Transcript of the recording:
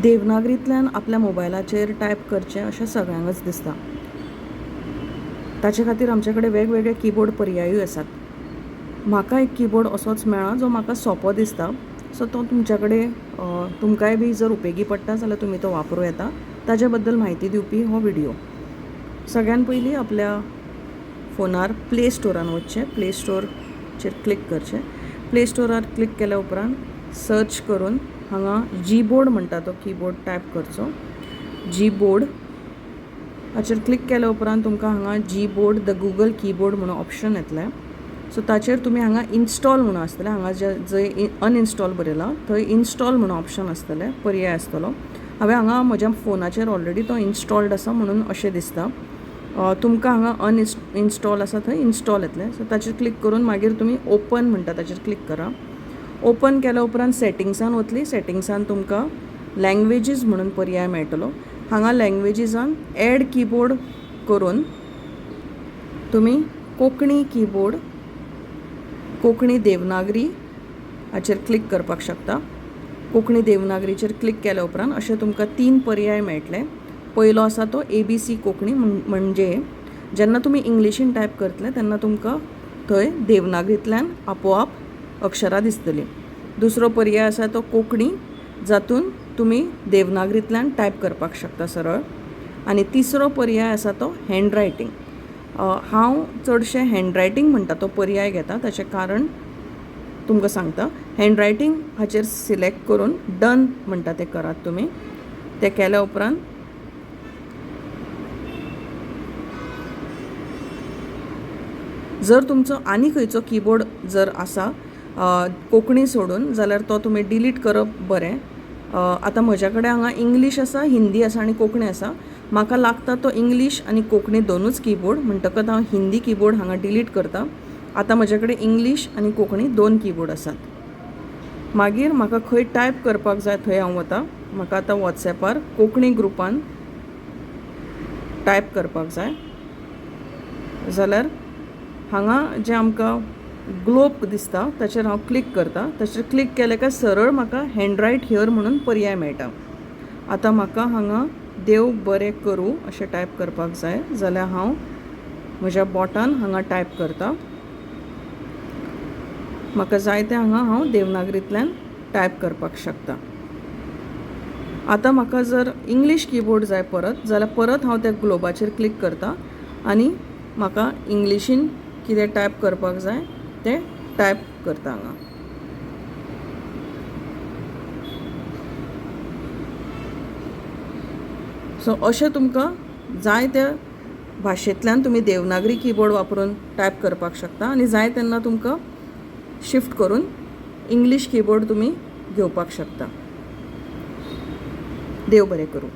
देवनागरींतल्यान आपल्या मोबायलाचेर टायप करचें अशें सगळ्यांकच दिसता. ताचे खातीर आमचे कडेन वेगवेगळे किबोर्ड पर्यायूय आसात. म्हाका एक किबोर्ड असोच मेळ्ळा जो म्हाका सोंपो दिसता. सो तो तुमच्या कडेन तुमकांय बी जर उपेगी पडटा जाल्यार तुमी तो वापरूं येता. ताचे बद्दल म्हायती दिवपी हो विडियो. सगळ्यान पयलीं आपल्या फोनार प्ले स्टोरान वचचें. प्ले स्टोरचेर क्लिक करचें. प्ले स्टोरार क्लिक केल्या उपरांत सर्च करून हांगा जीबोर्ड म्हणटा तो किबोर्ड टायप करचो. जीबोर्ड हाचेर क्लिक केल्या उपरांत तुमकां हांगा जीबोर्ड the Google keyboard म्हणून ऑप्शन येतलें. सो ताचेर तुमी हांगा इन्स्टॉल म्हणून आसतलें. हांगा जे जंय अनइन्स्टॉल बरयलां थंय इन्स्टॉल म्हणून ऑप्शन आसतलें, पर्याय आसतलो. हांवें हांगा म्हज्या फोनाचेर ऑलरेडी तो इन्स्टॉल्ड आसा म्हणून अशें दिसता. तुमकां हांगा अनइन्स्टॉल आसा थंय इन्स्टॉल येतलें. सो ताचेर क्लिक करून मागीर तुमी ओपन म्हणटा ताचेर क्लिक करा. ओपन केल्या उपरांत सेटिंग्सान वतली. सेटिंग्सान तुमकां लँग्वेजीस म्हणून पर्याय मेळटलो. हांगा लँग्वेजीसान एड किबोर्ड करून तुमी कोंकणी किबोर्ड, कोंकणी देवनागरी हाचेर क्लिक करपाक शकता. कोंकणी देवनागरीचेर क्लिक केल्या उपरांत अशें तुमकां तीन पर्याय मेळटले. पयलो आसा तो ए बी सी कोंकणी, म्हणजे जेन्ना तुमी इंग्लिशीन टायप करतले तेन्ना तुमकां थंय देवनागरींतल्यान आपोआप अक्षरां दिसतलीं. दुसरो पर्याय आसा तो कोंकणी, जातून तुमी देवनागरींतल्यान टायप करपाक शकता सरळ. आनी तिसरो पर्याय आसा तो हँडरायटींग. हांव चडशें हँडरायटींग म्हणटा तो पर्याय घेता. ताचें कारण तुमकां सांगता. हँडरायटींग हाचेर सिलेक्ट करून डन म्हणटा तें करात तुमी. तें केल्या उपरांत जर तुमचो आनी खंयचो किबोर्ड जर आसा कोंकणी सोडून जाल्यार तो तुमी डिलीट करप बरें. आतां म्हज्या कडेन हांगा इंग्लीश आसा, हिंदी आसा आनी कोंकणी आसा. म्हाका लागता तो इंग्लीश आनी कोंकणी दोनूच किबोर्ड, म्हणटकच हांव हिंदी किबोर्ड हांगा डिलीट करता. आतां म्हजे कडेन इंग्लीश आनी कोंकणी दोन किबोर्ड आसात. मागीर म्हाका खंय टायप करपाक जाय थंय हांव वता. म्हाका आतां वॉट्सॅपार कोंकणी ग्रुपान टायप करपाक जाय जाल्यार हांगा जें आमकां ग्लोब दिसता ताचेर हांव क्लिक करता. ताचेर क्लिक केलें काय सरळ म्हाका हँडरायट here म्हणून पर्याय मेळटा. आतां म्हाका हांगा देव बरें करूं अशें टायप करपाक जाय जाल्यार हांव म्हज्या बोटान हांगा टायप करता. म्हाका जाय तें हांगा हांव देवनागरींतल्यान टायप करपाक शकता. आतां म्हाका जर इंग्लीश किबोर्ड जाय परत जाल्यार परत हांव त्या ग्लोबाचेर क्लिक करता आनी म्हाका इंग्लिशीन कितें टायप करपाक जाय तें टायप करता हांगा. सो अशें तुमकां जाय त्या भाशेंतल्यान तुमी देवनागरी किबोर्ड वापरून टायप करपाक शकता आनी जाय तेन्ना तुमकां शिफ्ट करून इंग्लीश किबोर्ड तुमी घेवपाक शकता. देव बरें करूं.